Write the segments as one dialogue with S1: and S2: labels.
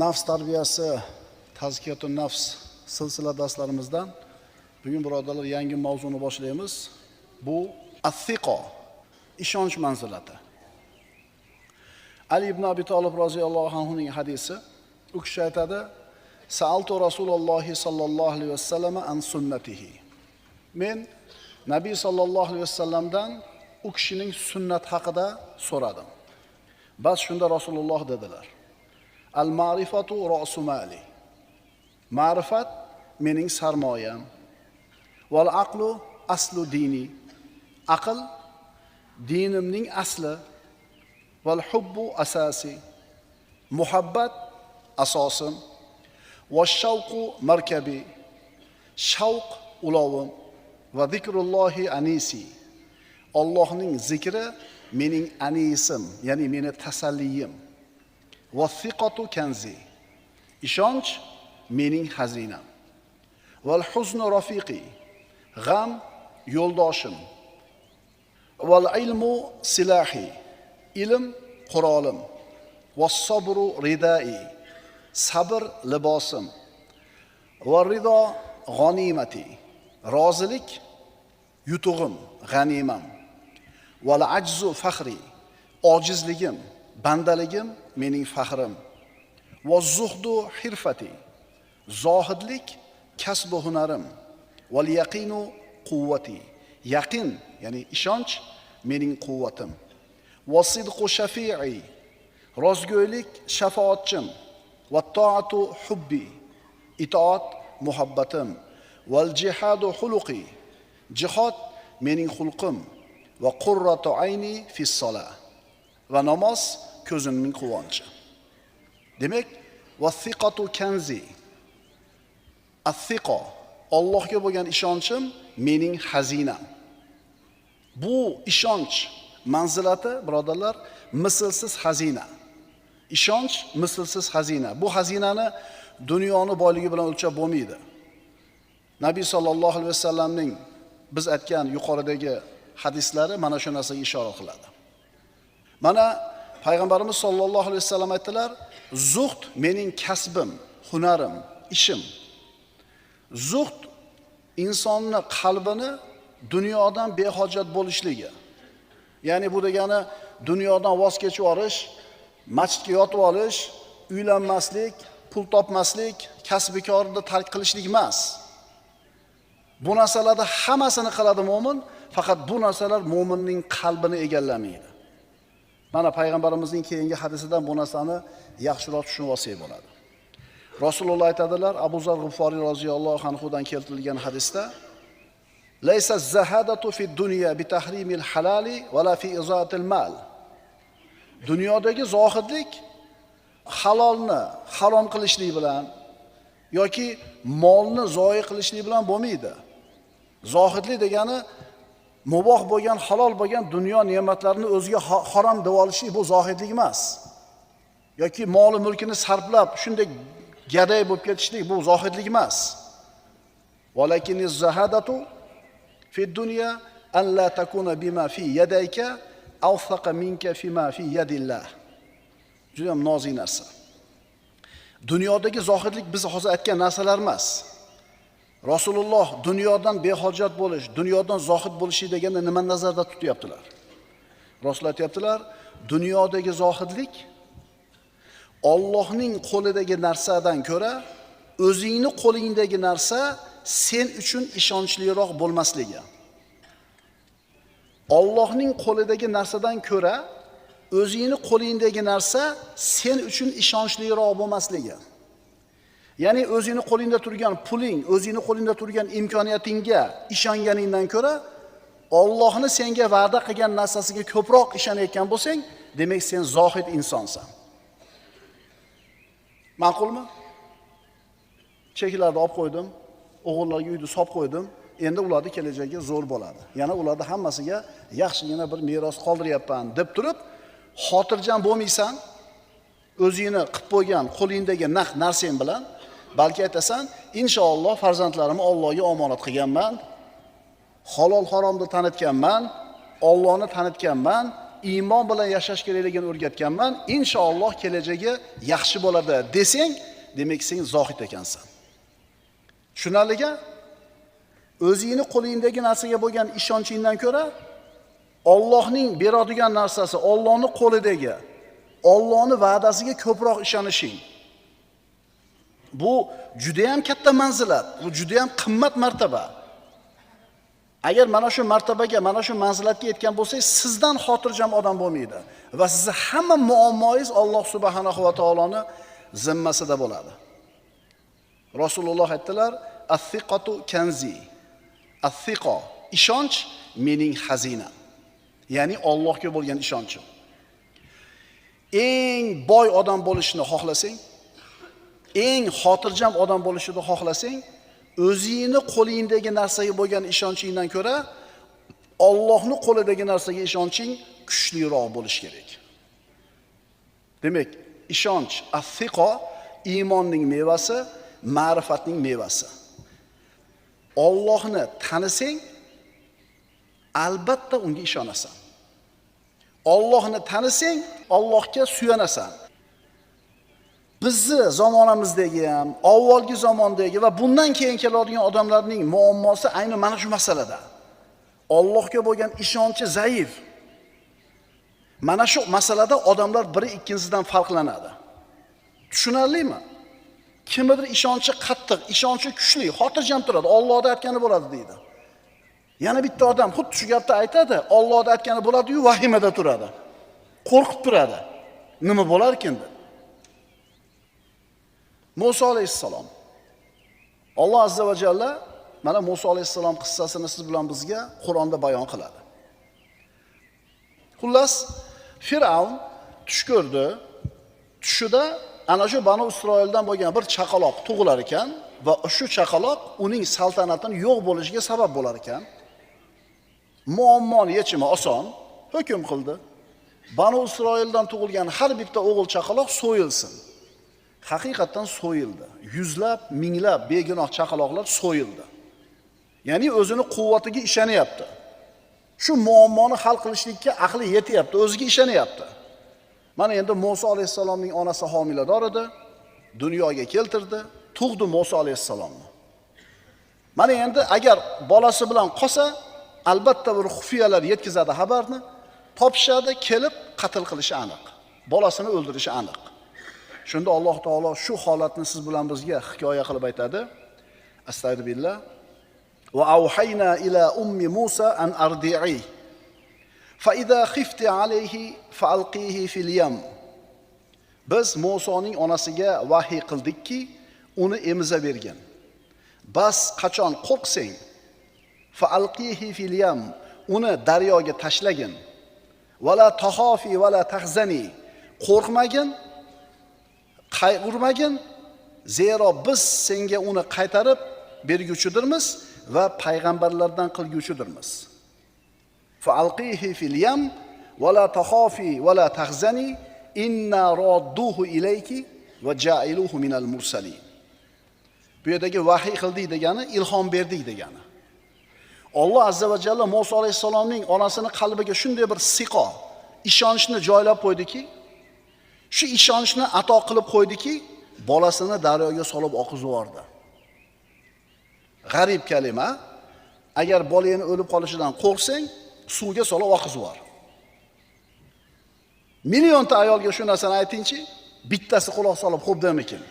S1: Nafs tarbiyasi, tazkiyatun nafs silsila darslarimizdan bugun, birodarlar, yangi mavzuni boshlaymiz. Bu as-siqo, ishonch manzilati. Ali ibn Abi Talib roziyallohu anhuning hadisi, u kishi aytadi: "Sa'altu Rasulullohi sallallohu alayhi vasallam an sunnatihi." Men Nabiy sallallohu alayhi vasallamdan u kishining sunnat haqida so'radim. Bas shunda Rasululloh dedilar: "Al-ma'rifatu ra'su mali." Ma'rifat mening sarmoyam. Val aqlu aslu dini. Aql dinimning asli. Val hubbu asasi. Muhabbat asosim. Va shavqu markabi. Shavq ulovim. Va zikrullohi anisi. Allohning zikri mening anisim, ya'ni meni tasalliyim. Va thiqatu kanzi. Ishonch mening xazinam. Val huznu rafiqi. G'am yo'ldoshim. Val ilmu silahi. Ilm qurolim. Va sabru ridai. Sabr libosim. Va rido g'animati. Rozilik yutug'im, g'animam. Val ajzu faxri. Ojizligim, bandaligim mening faxrim. Va zuhdu hirfati. Zohidlik kasbu hunarim. Val yaqinu quvvati. Yaqin, ya'ni ishonch mening quvvatim. Va sidqu shafi'i. Rostgo'ylik shafoatchim. Va toatu hubbi. Itoat muhabbatim. Val jihadu xuluqi. Jihod mening xulqim. Va qurratu ayni fis solah. Va namoz ko'zimning quvonchi. Demak, va thiqatu kanzi. As-siqo, Allohga bo'lgan ishonchim mening xazinam. Bu ishonch manzilati, birodarlar, mislsiz xazina. Ishonch mislsiz xazina. Bu xazinani dunyoni boyligi bilan o'lchab bo'lmaydi. Nabiy sallallohu alayhi vasallamning biz aytgan yuqoridagi hadislari mana shu narsaga ishora qiladi. Mana payg'ambarimiz sollallohu alayhi vasallam aytdilar: "Zuhd mening kasbim, hunarim, ishim." Zuhd insonni qalbini dunyodan behojat bo'lishligi. Ya'ni bu degani dunyodan voz kechib olish, masjidga yotib olish, uylanmaslik, pul topmaslik, kasbi-korni tark qilishlik emas. Bu narsalarda hammasini qiladi mo'min, faqat bu narsalar mo'minning qalbini egallamaydi. Mana payg'ambarimizning keyingi hadisidan bu narsani yaxshiroq tushunib olsak bo'ladi. Rasululloh aytadilar, Abu Zar G'iforiy roziyallohu anhu dan keltirilgan hadisda: "Laysa az-zahadatu fi dunya bi tahrimil halali va la fi izatil mal." Dunyodagi zohidlik halolni harom qilishlik bilan yoki molni zoyi qilishlik bilan bo'lmaydi. Zohidlik degani muboh bo'lgan, halol bo'lgan dunyo ne'matlarini o'ziga harom deb olishlik, bu zohidlik emas. Yoki moli mulkini sarflab shunday gaday bo'lib ketishlik, bu zohidlik emas. Walakiniz zahadatu fi dunya an la takuna bima fi yadayka awthaqa minka fima fi yadillah. Juda ham nozik narsa. Dunyodagi zohidlik biz hozir aytgan narsalar emas. Rasululloh dunyodan behojat bo'lish, dunyodan zohid bo'lish deganda nima nazarda tutyaptilar? Rasululloh aytyaptilar, dunyodagi zohidlik Allohning qo'lidagi narsadan ko'ra o'zingni qo'lingdagi narsa sen uchun ishonchliroq bo'lmasligi. Allohning qo'lidagi narsadan ko'ra o'zingni qo'lingdagi narsa sen uchun ishonchliroq bo'lmasligi. Ya'ni o'zingni qo'lingda turgan puling, o'zingni qo'lingda turgan imkoniyatingga ishonganingdan ko'ra Allohni senga va'da qilgan narsasiga ko'proq ishonayotgan bo'lsang, demak sen zohid insonsan. Ma'qulmi? Cheklarni olib qo'ydim, o'g'illarga uyni solib qo'ydim. Endi ularning kelajagi zo'r bo'ladi. Yana ularni hammasiga yaxshigina bir meros qoldiryapman deb turib, xotirjam bo'lmaysan. O'zingni qilib qo'ygan qo'lingdagi naq narsang bilan, balki aytasan, inshaalloh farzandlarimni Allohga omonat qilganman, halol haromni tanitganman, Allohni tanitganman, iymon bilan yashash kerakligini o'rgatganman, inshaalloh kelajagi yaxshi bo'ladi desang, demak sen zohid ekansan. Tushunarlimi? O'zingni qo'lingdagi narsaga bo'lgan ishonchingdan ko'ra Allohning beradigan narsasi, Allohning qo'lidagi, Allohning va'dasiga ko'proq ishonishing. Bu juda ham katta manzilat, bu juda ham qimmat martaba. Agar mana shu martabaga, mana shu manzilatga yetgan bo'lsangiz, sizdan xotirjam odam bo'lmaydi va sizni hamma muammoingiz Alloh subhanahu va taoloning zimmasida bo'ladi. Rasululloh aytdilar: "As-siqatu kanzi." As-siqa, ishonch mening xazinam. Ya'ni Allohga bo'lgan ishonchim. Eng boy odam bo'lishni xohlasang, eng xotirjam odam bo'lishni xohlasang, o'zingni qo'lingdagi narsaga bo'lgan ishonchingdan ko'ra Allohning qo'lidagi narsaga ishonching kuchliroq bo'lishi kerak. Demak, ishonch, as-siqa iymonning mevasi, ma'rifatning mevasi. Allohni tanisang, albatta unga ishonasan. Allohni tanisang, Allohga suyanasan. Bizni zamonamizdagi ham, avvalgi zamondagi va bundan keyin keladigan odamlarning muammosi ayni mana shu masalada. Allohga bo'lgan ishonchi zaif. Mana shu masalada odamlar biri ikkinchisidan farqlanadi. Tushunarlimi? Kimnidir ishonchi qattiq, ishonchi kuchli, xotirjam turadi, Allohning aytgani bo'ladi deydi. Yana bitta odam xuddi shu gapni aytadi, Allohning aytgani bo'ladi-yu vahimada turadi. Qo'rqib turadi. Nima bo'larkin deb. Musa alayhissalom. Alloh azza va jalla mana Musa alayhissalom qissasini siz bilan bizga Qur'onda bayon qiladi. Xullas, Fir'avn tush ko'rdi. Tushida ana shu Banu Isroildan bo'lgan bir chaqaloq tug'ilar ekan va shu chaqaloq uning saltanatini yo'q bo'lishiga sabab bo'lar ekan. Muammoni yechimi oson, hukm qildi. Banu Isroildan tug'ilgan har bitta o'g'il chaqaloq so'yilsin. Haqiqatdan so'yildi. Yuzlab, minglab begunoh chaqaloqlar so'yildi. Ya'ni o'zini quvvatiga ishonyapti. Shu muammoni hal qilishlikka aqli yetyapti, o'ziga ishonyapti. Mana endi Musa alayhissalomning onasi homilador edi, dunyoga keltirdi, tug'di Musa alayhissalomni. Mana endi agar bolasi bilan qolsa, albatta bir xufiyalar yetkazadi xabarni, topishadi, kelib qatl qilishi aniq. Bolasini o'ldirishi aniq. Shunda Alloh taolo shu holatni siz bilan bizga hikoya qilib aytadi. Astagfirullah. Va awhayna ila ummi Musa an ardi'i. Fa iza xifti alayhi fa'alqihi fil yam. Biz Musoning onasiga vahiy qildikki, uni emiza bergin. Bas qachon qo'rqsang, fa'alqihi fil yam, uni daryoga tashlagin. Va la taxofi va la tahzani. Qo'rqmagin, qayg'urmagin, zero biz senga uni qaytarib berguchidirmiz va payg'ambarlardan qilguchidirmiz. Fa'alqihi fil yam va la taxofi va la tahzani inna radduhu ilayki va ja'iluhu minal mursalin. Bu yerdagi vahiy qildik degani ilhom berdik degani. Alloh azza va jalla Musa alayhissalomning onasini qalbiga shunday bir siqo, ishonchni joylab qo'ydiki, shu ishonchni ato qilib qo'ydiki, bolasini daryoga solib oqizib yubordi. G'arib kalima, agar bolangni o'lib qolishidan qo'rqsang, suvga solib oqizib yubor. Millionta ayolga shu narsani aytingchi, bittasi quloq solib xo'p demikin.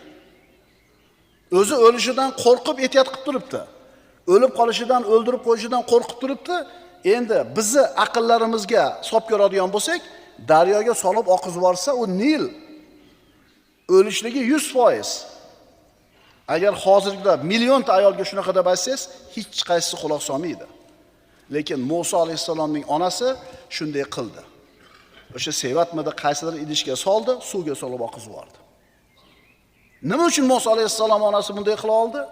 S1: O'zi o'lishidan qo'rqib ehtiyot qilib turibdi. O'lib qolishidan, o'ldirib qo'yishidan qo'rqib turibdi. Endi bizni aqllarimizga solib ko'radigan bo'lsak, daryoga solib oqizib yuborsa, u Nil o'lishligi 100%. Agar hozirgida millionta ayolga shunaqa deb aytsangiz, hech qaysisi quloq solmaydi. Lekin Musa alayhissalomning onasi shunday qildi. O'sha sevatmidi qaysidir idishga soldi, suvga solib oqizib yubordi. Nima uchun Musa alayhissalom onasi bunday qila oldi?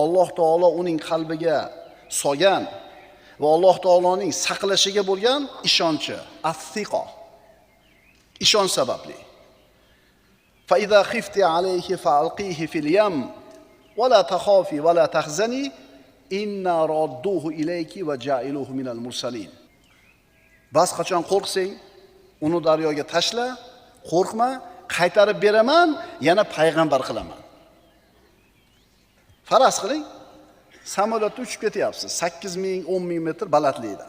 S1: Alloh taolo uning qalbiga solgan va Alloh taoloning saqlashiga bo'lgan ishonchi, as-siqo. Ishonch sababli. Fa iza xifti alayhi fa'alqihi fil yam va la taxofi va la tahzani inna radduhu ilayki va ja'iluhu minal mursalin. Bas qachon qo'rqsang, uni daryoga tashla, qo'rqma, qaytarib beraman, yana payg'ambar qilaman. Faraz qiling, samolyotda uchib ketyapsiz, 8000, 10000 metr balandlikda.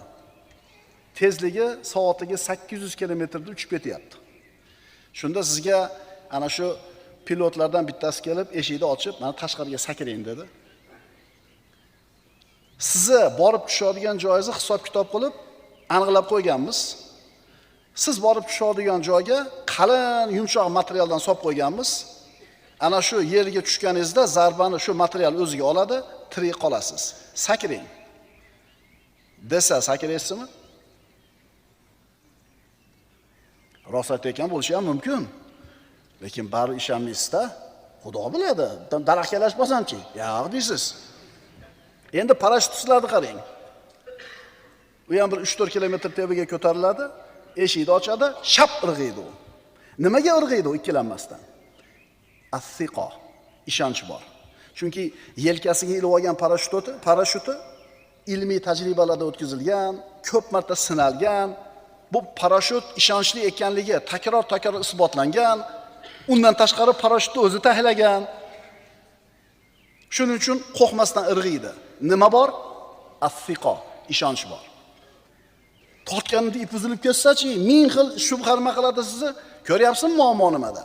S1: Tezligi soatiga 800 kilometrda uchib ketyapti. Shunda sizga ana shu pilotlardan bittasi kelib, eshikni ochib, mana tashqariga sakrang dedi. Sizni borib tushadigan joyingizni hisob-kitob qilib aniqlab qo'yganmiz. Siz borib tushadigan joyga qalin, yumshoq materialdan solib qo'yganmiz. Ana shu yerga tushganingizda zarbani shu material o'ziga oladi, tirik qolasiz. Sakrang desa sakraysizmi? Rost aytayotgan bo'lishi ham mumkin. Lekin bari ishonmaysizda, Xudo biladi. Daraxtga ilashib qolsamchi? Yo'q deysiz. Endi parashyutchilarni qarang. U ham bir 3-4 kilometr tepaga ko'tariladi, eshikni ochadi, shap irg'iydi u. Nimaga irg'iydi u ikkilanmasdan? As-siqo, ishonch bor. Chunki yelkasiga ilib olgan parashyuti ilmiy tajribalarda o'tkazilgan, ko'p marta sinalgan. Bu parashyut ishonchli ekanligi takror-takror isbotlangan. Undan tashqari parashyutni o'zi tahlagan. Shuning uchun qo'rqmasdan irg'iydi. Nima bor? As-siqo, ishonch bor. Tortganida ip uzilib ketsa-chi, ming xil shubha nima qiladi sizni? Ko'ryapsizmi muammo nimada?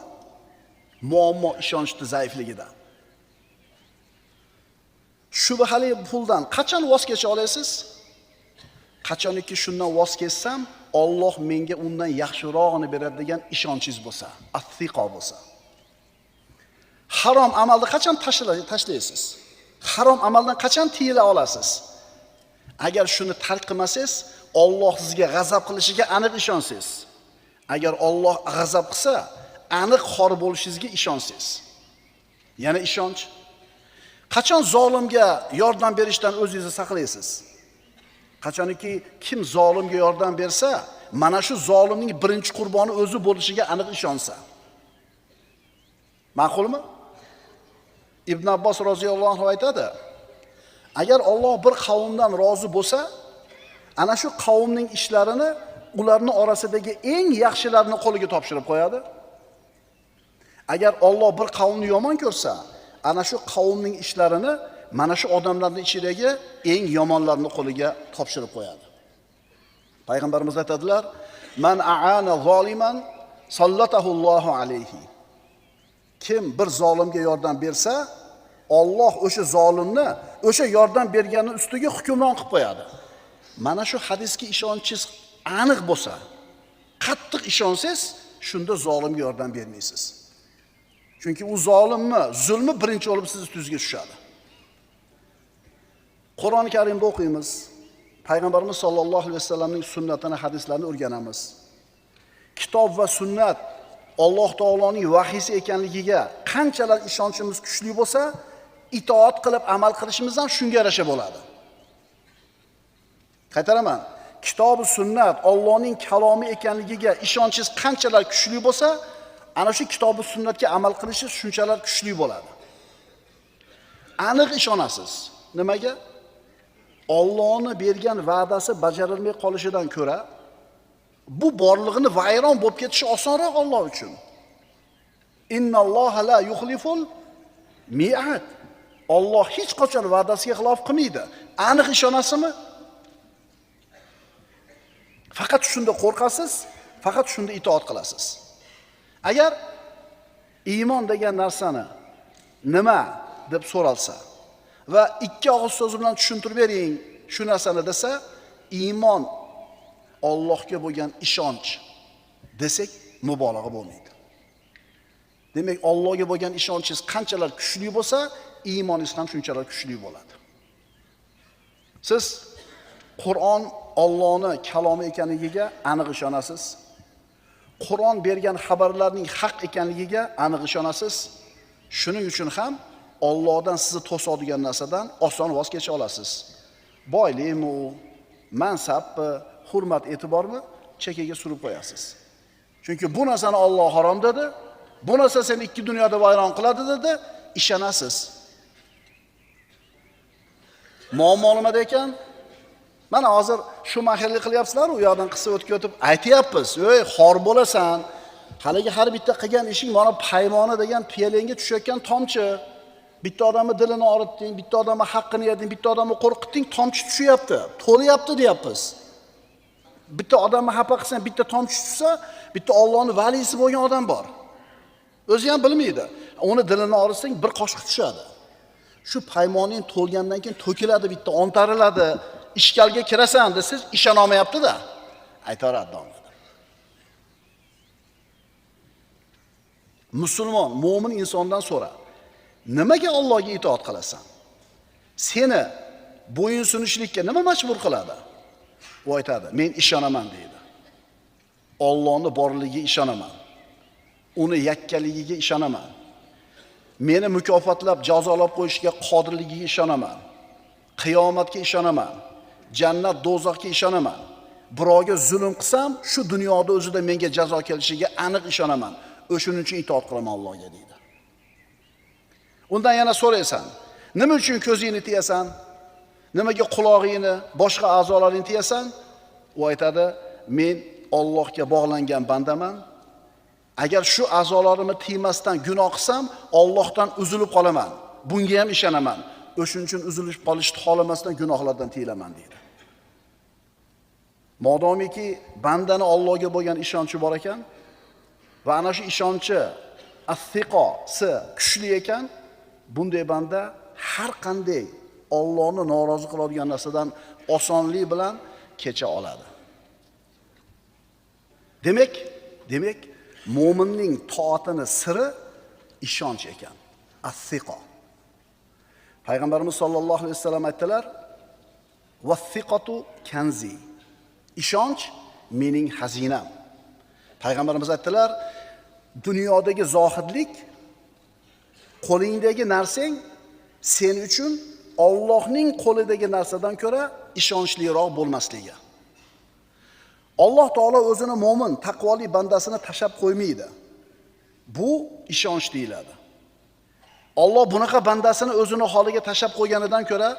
S1: Muammo ishonchning zaifligida. Shubhali puldan qachon voz kecha olasiz? Qachoniki shundan voz kechsam, Alloh menga undan yaxshirog'ini beradi degan ishonchingiz bo'lsa, as-siqo bo'lsa. Harom amalni qachon tashlaysiz? Harom amaldan qachon tiyila olasiz? Agar shuni tark qilmasangiz, Alloh sizga g'azab qilishiga aniq ishonsangiz. Agar Alloh g'azab qilsa, aniq xor bo'lishingizga ishonsangiz. Yana ishonch. Qachon zolimga yordam berishdan o'zingizni saqlaysiz? Qachoniki kim zolimga yordam bersa, mana shu zolimning birinchi qurboni o'zi bo'lishiga aniq ishonsa. Ma'qulmi? Ibn Abbos roziyallohu anhu aytadi: agar Alloh bir qavmdan rozi bo'lsa, ana shu qavmning ishlarini ularning orasidagi eng yaxshilarni qo'liga topshirib qo'yadi. Agar Alloh bir qavmni yomon ko'rsa, ana shu qavmning ishlarini mana shu odamlarning ichidagi eng yomonlarni qo'liga topshirib qo'yadi. Payg'ambarimiz aytadilar: "Man a'ana zoliman sallatahu Allohu alayhi." Kim bir zolimga yordam bersa, Alloh o'sha zolimni o'sha yordam berganning ustiga hukmron qilib qo'yadi. Mana shu hadisga ishonchingiz aniq bo'lsa, qattiq ishonsangiz, shunda zolimga yordam bermaysiz. Chunki u zolimni zulmi birinchi bo'lib siz ustingizga tushadi. Qur'oni Karimda o'qiymiz. Payg'ambarimiz sollallohu alayhi vasallamning sunnatini, hadislarini o'rganamiz. Kitob va sunnat Alloh taoloning vahiysi ekanligiga qanchalar ishonchimiz kuchli bo'lsa, itoat qilib amal qilishimiz ham shunga yarasha bo'ladi. Qaytaraman. Kitob va sunnat Allohning kalomi ekanligiga ishonchingiz qanchalar kuchli bo'lsa, ana shu kitob va sunnatga amal qilishingiz shunchalar kuchli bo'ladi. Aniq ishonasiz. Nimaga? Allohning bergan va'dasi bajarilmay qolishidan ko'ra bu borlig'ini vayron bo'lib ketishi osonroq Alloh uchun. Innalloha la yuxliful mi'ad. Alloh hech qachon va'dasiga xilof qilmaydi. Aniq ishonasizmi? Faqat shunda qo'rqasiz, faqat shunda itoat qilasiz. Agar iymon degan narsani nima deb so'ralsa va ikki og'iz so'z bilan tushuntirib bering shu narsani desa, iymon Allohga bo'lgan ishonch desak mubolag'a bo'lmaydi. Demak, Allohga bo'lgan ishonchingiz qanchalar kuchli bo'lsa, iymoningiz ham shunchalar kuchli bo'ladi. Siz Qur'on Allohning kalomi ekanligiga aniq ishonasiz. Qur'on bergan xabarlarning haq ekanligiga aniq ishonasiz. Shuning uchun ham Allohdan sizni to'sadigan narsadan oson voz kecha olasiz. Boylikmi, mansabmi, hurmat e'tibormi chekkaga surib qo'yasiz. Chunki bu narsani Alloh harom dedi, bu narsa seni ikki dunyoda vayron qiladi dedi, ishonasiz. Muammo nimada ekan? Mana hozir shu mahirlik qilyapsizlar, u yoqdan qisib o'tib o'tib aytyapmiz. Ey, xor bo'lasan. Haligi har bitta qilgan ishing mana paymona degan piyalangga tushayotgan tomchi. Bitta odamni dilini og'ritding, bitta odamni haqqini yeding, bitta odamni qo'rqitding, tomchi tushyapti, to'layapti deyapmiz. Bitta odamni xafa qilsang, bitta tomchi tushsa, bitta Allohning valisi bo'lgan odam bor. O'zi ham bilmaydi. Uni dilini og'ritsang, bir qoshiq tushadi. Shu paymoning to'lgandan keyin to'kiladi, bitta ontariladi. Ishkalga kirasan desiz, ishona olmayapti-da. Aytaveradi domla. Musulmon, mo'min insondan so'ra. Nimaga Allohga itoat qilasan? Seni bo'yin sunishlikka nima majbur qiladi? U aytadi, men ishonaman deydi. Allohning borligiga ishonaman. Uni yakkaligiga ishonaman. Meni mukofotlab, jazolab qo'yishga qodirligiga ishonaman. Qiyomatga ishonaman. Jannat, do'zaxga ishonaman. Birovga zulm qilsam, shu dunyoda o'zida menga jazo kelishiga aniq ishonaman. O'shuning uchun itoat qilaman Allohga deydi. Undan yana so'raysan, nima uchun ko'zingni tiyasan? Nimaga qulog'ingni, boshqa a'zolaringni tiyasan? U aytadi, men Allohga bog'langan bandaman. Agar shu a'zolarimni tiymasdan gunoh qilsam, Allohdan uzilib qolaman. Bunga ham ishonaman. O'shuning uchun uzilib qolishni xohlamasdan gunohlardan tiyilaman deydi. Modomiki bandani Allohga bo'lgan ishonchi bor ekan va ana shu ishonchi as-siqosi kuchli ekan, bunday banda har qanday Allohni norozi qiladigan narsadan osonlik bilan kecha oladi. Demak, mo'minning toatini siri ishonch ekan. As-siqo. Payg'ambarimiz sollallohu alayhi vasallam aytdilar: "Vas-siqatu kanzi." Ishonch mening xazinam. Payg'ambarimiz aytdilar: dunyodagi zohidlik, qo'lingdagi narsang sen uchun Allohning qo'lidagi narsadan ko'ra ishonchliroq bo'lmasligi. Alloh taolo o'zini mo'min, taqvoli bandasini tashab qo'ymaydi. Bu ishonch deyiladi. Alloh bunaqa bandasini o'zini holiga tashab qo'yganidan ko'ra,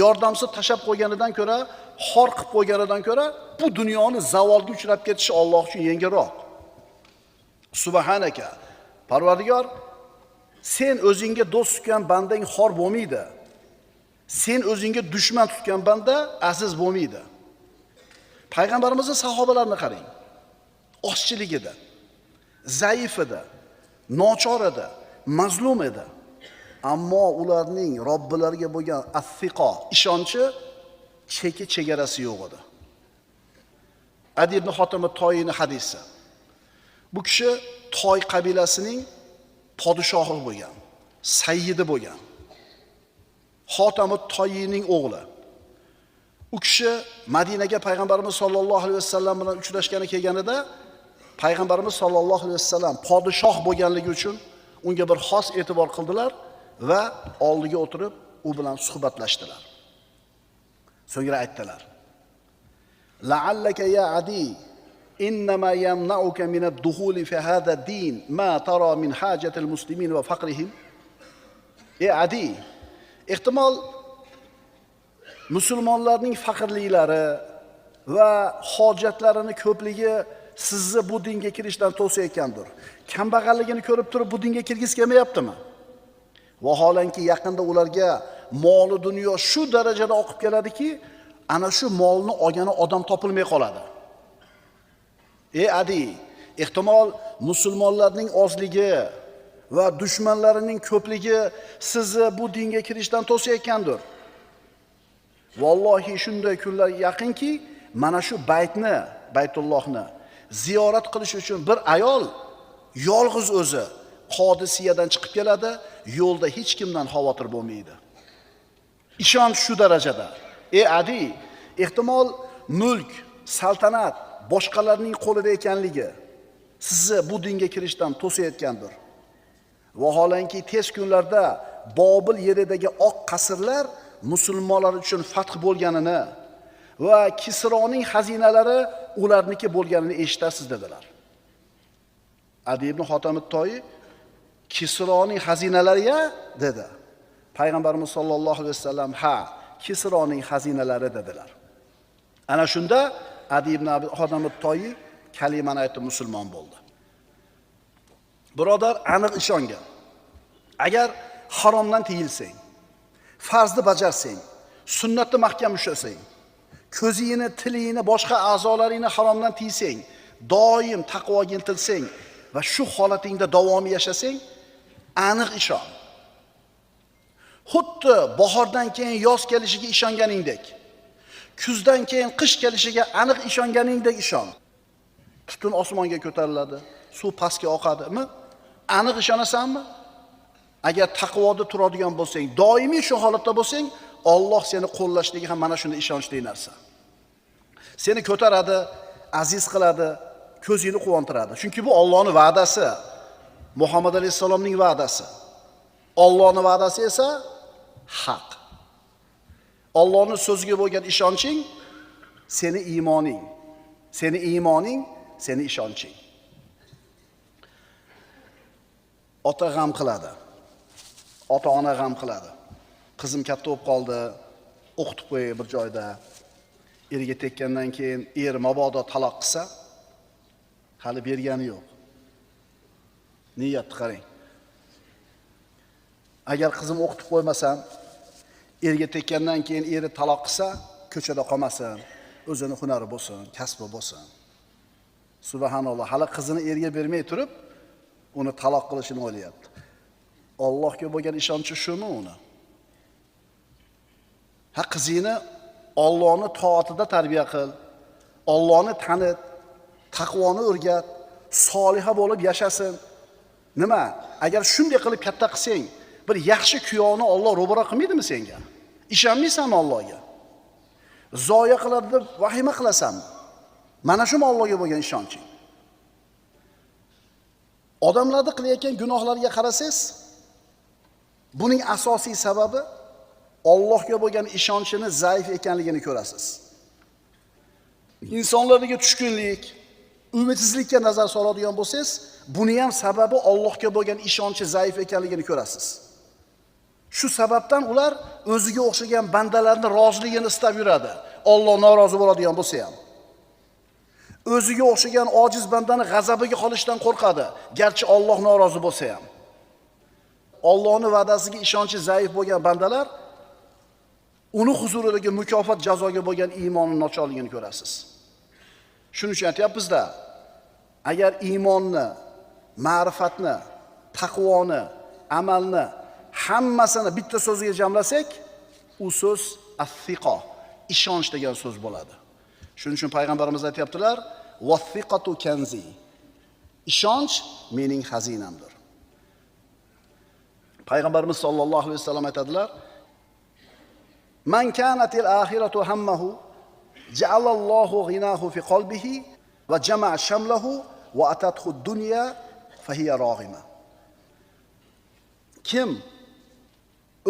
S1: yordamsiz tashab qo'yganidan ko'ra, xor qilib qo'yganidan ko'ra, bu dunyoni zavolga uchrab ketishi Alloh uchun yengilroq. Subhanaka, Parvardigor, sen o'zingga do'st tutgan bandang xor bo'lmaydi. Sen o'zingga dushman tutgan banda aziz bo'lmaydi. Payg'ambarimizning sahobalarini qarang. Ozchilik edi, zaif edi, nochor edi, mazlum edi. Ammo ularning Robbilariga bo'lgan as-siqo ishonchi cheki chegarasi yo'q edi. Adi ibn Hotim Toyini hadisi. Bu kishi Toy qabilasining podshohi bo'lgan, sayyidi bo'lgan. Hotam Toyining o'g'li. U kishi Madinaga payg'ambarimiz sollallohu alayhi vasallam bilan uchrashgani kelganida payg'ambarimiz sollallohu alayhi vasallam podshoh bo'lganligi uchun unga bir xos e'tibor qildilar va oldiga o'tirib u bilan suhbatlashdilar. So'ngra aytdilar: "La'allaka ya Adi, innama yamna'uka min ad-dukhuli fi hadha ad-din ma tara min hajati al-muslimin va faqrihim." Ey Adi, ehtimol musulmonlarning faqirliklari va hojatlarini ko'pligi sizni bu dinga kirishdan to'sayotgandir. Kambag'alligini ko'rib turib bu dinga kirgisi kelmayaptimi? Vaholanki yaqinda ularga moli dunyo shu darajada oqib keladiki, ana shu molni olgani odam topilmay qoladi. Ey Adi, ehtimol musulmonlarning ozligi va dushmanlarining ko'pligi sizni bu dinga kirishdan to'sayotgandir. Vallohi shunday kunlar yaqinki, mana shu baytni, Baytullohni ziyorat qilish uchun bir ayol yolg'iz o'zi Qodisiyadan chiqib keladi, yo'lda hech kimdan xavotir bo'lmaydi. Ishonch shu darajada. Ey Adi, ehtimol mulk, saltanat boshqalarning qo'lida ekanligi sizni bu dinga kirishdan to'sayotgandir. Vaholanki tez kunlarda Bobil yeridagi oq qasrlar musulmonlar uchun fath bo'lganini va Kisroning xazinalari ularniki bo'lganini eshitasiz dedilar. Adi ibn Hotam Toyi Kisroning xazinalari ya dedi. Payg'ambarimiz sollallohu alayhi vasallam ha, Kisroning xazinalari dedilar. Ana shunda Adi ibn Abi Hotam at-Toyi kalimani aytib musulmon bo'ldi. Birodar, aniq ishongan. Agar haromdan tiyilsang, farzni bajarsang, sunnatni mahkam ushlasang, ko'zingni, tilingni, boshqa a'zolaringni haromdan tiysang, doim taqvoga intilsang va shu holatingda davomiy yashasang, aniq ishon. Xuddi bahordan keyin yoz kelishiga ishonganingdek, kuzdan keyin qish kelishiga aniq ishonganingdek ishon. Tutun osmonga ko'tariladi, suv pastga oqadimi? Aniq ishonasanmi? Agar taqvoda turadigan bo'lsang, doimiy shu holatda bo'lsang, Alloh seni qo'llashligi ham mana shunday ishonchli narsa. Seni ko'taradi, aziz qiladi, ko'zingni quvontiradi. Chunki bu Allohning va'dasi. Muhammad alayhissalomning va'dasi. Allohning va'dasi esa haq. Allohning so'ziga bo'lgan ishonching seni iymoning. Seni iymoning, seni ishonching. Ota g'am qiladi. Ota-ona g'am qiladi. Qizim katta bo'lib qoldi, o'qitib qo'yay bir joyda. Erga tekkandan keyin er mabodo taloq qilsa, hali bergani yo'q. Niyatni qarang. Agar qizim o'qitib qo'ymasam, erga tekkandan keyin eri taloq qilsa, ko'chada qolmasin, o'zini hunari bo'lsin, kasbi bo'lsin. Subhanalloh, hali qizini erga bermay turib, uni taloq qilishini o'ylayapti. Allohga bo'lgan ishonchi shumi uni? Ha, qizingni Allohning toatida tarbiya qil, Allohni tanit, taqvoni o'rgat, soliha bo'lib yashasin. Nima? Agar shunday qilib katta qilsang, bir yaxshi kuyovni Alloh ro'bara qilmaydimi senga? Ishonmaysanmi Allohga? Zoya qiladi deb vahima qilasanmi? Mana shumi Allohga bo'lgan ishonching? Odamlarni qilayotgan gunohlariga qarasangiz, buning asosiy sababi Allohga bo'lgan ishonchini zaif ekanligini ko'rasiz. Insonlardagi tushkunlik, umidsizlikka nazar soladigan bo'lsangiz, buni ham sababi Allohga bo'lgan ishonchi zaif ekanligini ko'rasiz. Shu sababdan ular o'ziga o'xshagan bandalarning roziligini istab yuradi. Alloh norozi bo'ladigan bo'lsa ham. O'ziga o'xshagan ojiz bandani g'azabiga qolishdan qo'rqadi, garchi Alloh norozi bo'lsa ham. Allohning va'dasiga ishonchi zaif bo'lgan bandalar uni huzuridagi mukofot jazoga bo'lgan iymoni nochorligini ko'rasiz. Shuning uchun aytyapmiz-da, agar iymonni, ma'rifatni, taqvoni, amalni hammasini bitta so'zga jamlasak, u so'z as-siqo, ishonch degan so'z bo'ladi. Shuning uchun payg'ambarimiz aytayaptilar, "Vas-siqatu kanzi." Ishonch mening xazinamdir. Payg'ambarimiz sollallohu alayhi vasallam aytadilar, "Man kanatil axiratu hammahu ja'alallohu g'inahu fi qalbihi va jama'a shamlahu va atathu ad-dunya fahiya rog'ima." Kim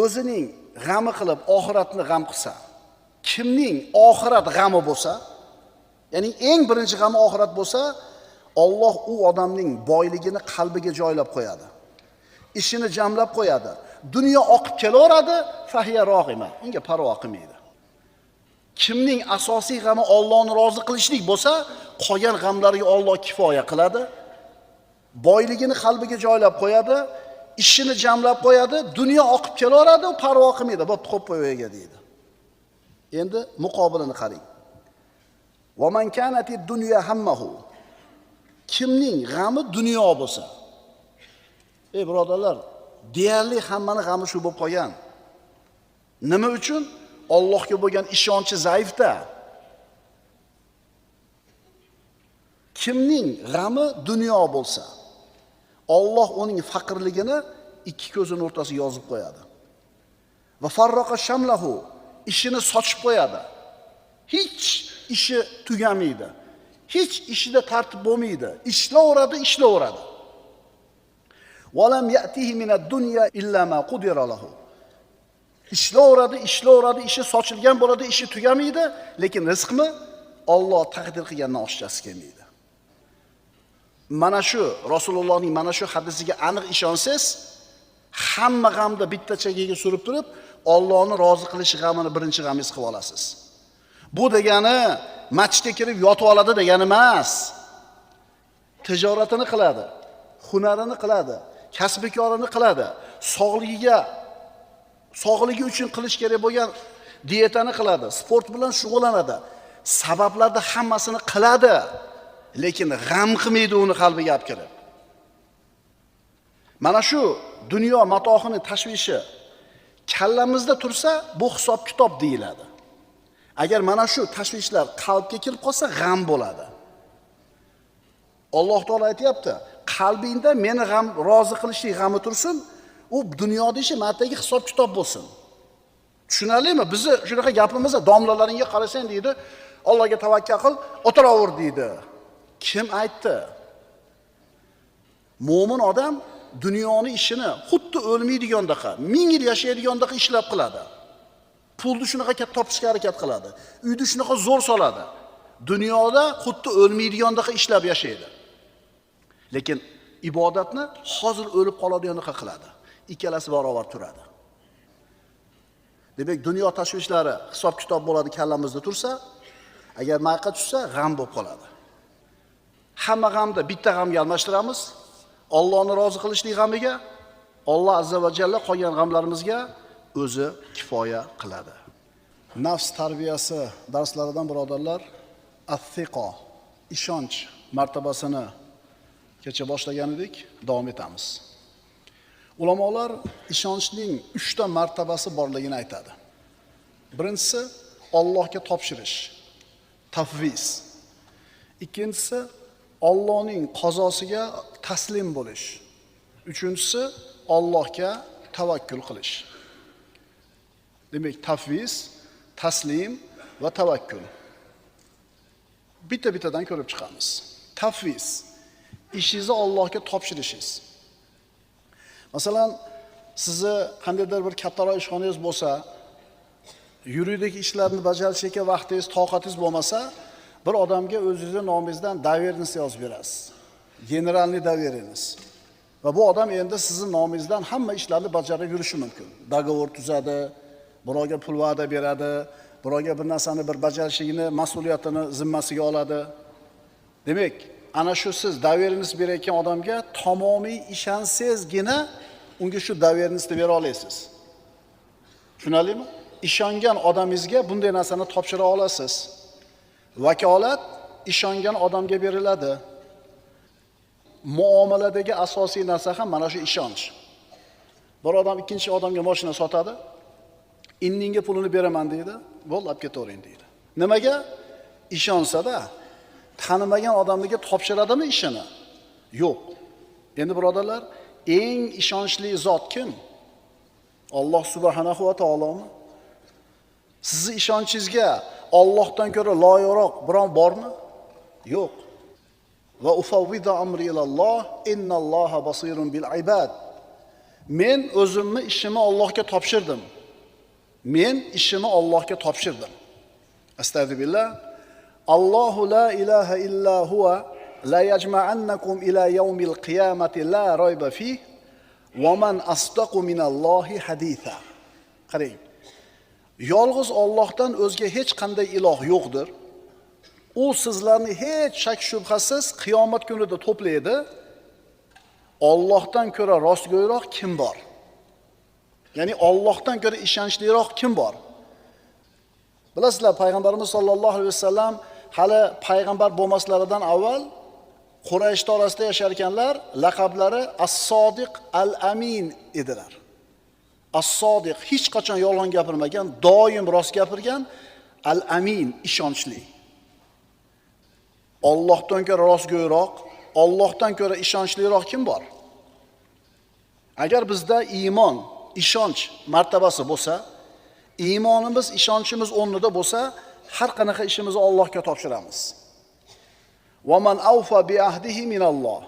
S1: o'zining g'ami qilib oxiratni g'am qilsa, kimning oxirat g'ami bo'lsa, ya'ni eng birinchi g'ami oxirat bo'lsa, Alloh u odamning boyligini qalbiga joylab qo'yadi. Ishini jamlab qo'yadi. Dunyo oqib kelaveradi, fahiya rog'ima. Unga parvo qilmaydi. Kimning asosiy g'ami Allohni rozi qilishlik bo'lsa, qolgan g'amlariga Alloh kifoya qiladi. Boyligini qalbiga joylab qo'yadi, ishini jamlab qo'yadi, dunyo oqib kelaveradi, u parvo qilmaydi. Bo'pti, qo'yib qo'yayga deydi. Endi muqobilini qarang. Va man kanati dunya hammahu. Kimning g'ami dunyo bo'lsa. Ey birodarlar, deyarli hammani g'ami shu bo'lib qolgan. Nima uchun? Allohga bo'lgan ishonchi zaifda. Kimning g'ami dunyo bo'lsa, Alloh uning faqirligini ikki ko'zining o'rtasiga yozib qo'yadi. Va farroqa shamlahu, ishini sochib qo'yadi. Hech ishi tugamaydi. Hech ishida tartib bo'lmaydi. Ishlaveradi, ishlaveradi. Va lam ya'tihi minad-dunya illa ma qudira lahu. Ishlaveradi, ishlaveradi, ishi sochilgan bo'ladi, ishi tugamaydi, lekin rizqmi Alloh taqdir qilgandan oshchasi kelmaydi. Mana shu Rasulullohning mana shu hadisiga aniq ishonsangiz, hamma g'amni bitta chagaga surib turib, Allohni rozi qilish g'amini birinchi g'amingiz qilib olasiz. Bu degani masjidga kirib yotib oladi degani emas. Tijoratini qiladi, hunarini qiladi, kasbikorini qiladi, sog'ligi uchun qilish kerak bo'lgan dietani qiladi, sport bilan shug'ullanadi. Sabablarni hammasini qiladi, lekin g'am qilmaydi uni qalbiga olib kirib. Mana shu dunyo matohini tashvishi kallamizda tursa, bu hisob kitob deyiladi. Agar mana shu tashvishlar qalbga kirib qolsa, g'am bo'ladi. Alloh taolo aytayapti, qalbingda meni g'am rozi qilishlik g'ami tursin, u dunyoda ishi matdagi hisob kitob bo'lsin. Tushunarlimi? Bizni shunaqa gapimizda domlalaringga qarasang deydi, Allohga tavakkal qil, o'tiraver deydi. Kim aytdi? Mo'min odam dunyoni ishini xuddi o'lmaydigandaqa, 1000 yil yashaydigandaqa ishlab qiladi. Pulni shunaqa katta topishga harakat qiladi. Uyni shunaqa zo'r soladi. Dunyoda xuddi o'lmaydigandaqa ishlab yashaydi. Lekin ibodatni hozir o'lib qoladigandaqa qiladi. Ikkalasi barobar turadi. Demak, dunyo tashvishlari hisob kitob bo'ladi kallamizda tursa, agar mayqa tushsa g'am bo'lib qoladi. Hamma g'amda bitta g'amga almashtiramiz. Allohni rozi qilishlik g'amiga, Alloh azza va jalla qolgan g'amlarimizga o'zi kifoya qiladi. Nafs tarbiyasi darslaridan birodarlar, as-siqo, ishonch martabasini kecha boshlagan edik, davom etamiz. Ulamolar ishonchning 3 ta martabasi borligini aytadi. Birinchisi Allohga topshirish, tafviz. Ikkinchisi Allohning qazosiga taslim bo'lish. Uchinchisi Allohga tavakkul qilish. Demak, tafviz, taslim va tavakkul. Bitta-bittadan ko'rib chiqamiz. Tafviz, ishingizni Allohga topshirishingiz. Masalan, sizni qandaydir bir kattaroq ishxonangiz bo'lsa, yuridik ishlarni bajarishga vaqtingiz, toqatingiz bo'lmasa, bir odamga o'zingizni nomingizdan доверенность yozib berasiz. Generalniy доверенность. Va bu odam endi sizning nomingizdan hamma ishlarni bajarib yurishi mumkin. Договор tuzadi, birovga pul va'da beradi, birovga bir narsani bir bajarishligini mas'uliyatini zimmasiga oladi. Demak, ana shu siz доверенность berayotgan odamga tamomiy ishonsangizgina unga shu доверенность ni bera olasiz. Tushunarlimi? Ishongan odamingizga bunday narsani topshira olasiz. Vakolat ishongan odamga beriladi. Muomaladagi asosiy narsa ham mana shu ishonch. Bir odam ikkinchi odamga mashina sotadi. Indinga pulini beraman deydi, bo'ldi, olib ketavering deydi. Nimaga? Ishonsa-da, tanimagan odamga topshiradimi ishini? Yo'q. Endi birodarlar, eng ishonchli zot kim? Alloh subhanahu va taolomi? Sizni ishonchingizga Allohdan ko'ra loyiqroq biron bormi? Yo'q. Va ufawwidu amri ilalloh innalloha basirun bil ibad. Men o'zimni ishimni Allohga topshirdim. Men ishimni Allohga topshirdim. Astagfirullah. Allohu la ilaha illa huwa la yajma'annakum ila yawmil qiyamati la rayba fih va man asdaqu minallohi haditha. Qarang. Yolg'iz Allohdan o'zga hech qanday iloh yo'qdir. U sizlarni hech shak shubhasiz qiyomat kunida to'playdi. Allohdan ko'ra rostgo'yroq kim bor? Ya'ni Allohdan ko'ra ishonchliroq kim bor? Bilasizlar, payg'ambarimiz sollallohu alayhi vasallam hali payg'ambar bo'lmaslaridan avval Quraysh orasida yashar ekanlar, laqablari As-Sodiq Al-Amin edilar. As-Sodiq hech qachon yolg'on gapirmagan, doim rost gapirgan, Al-Amin ishonchli. Allohdan ko'ra rostgo'yroq, Allohdan ko'ra ishonchliroq kim bor? Agar bizda iymon, ishonch martabasi bo'lsa, iymonimiz, ishonchimiz o'rnida bo'lsa, har qanaqa ishimizni Allohga topshiramiz. Va man awfa bi ahdihi minalloh.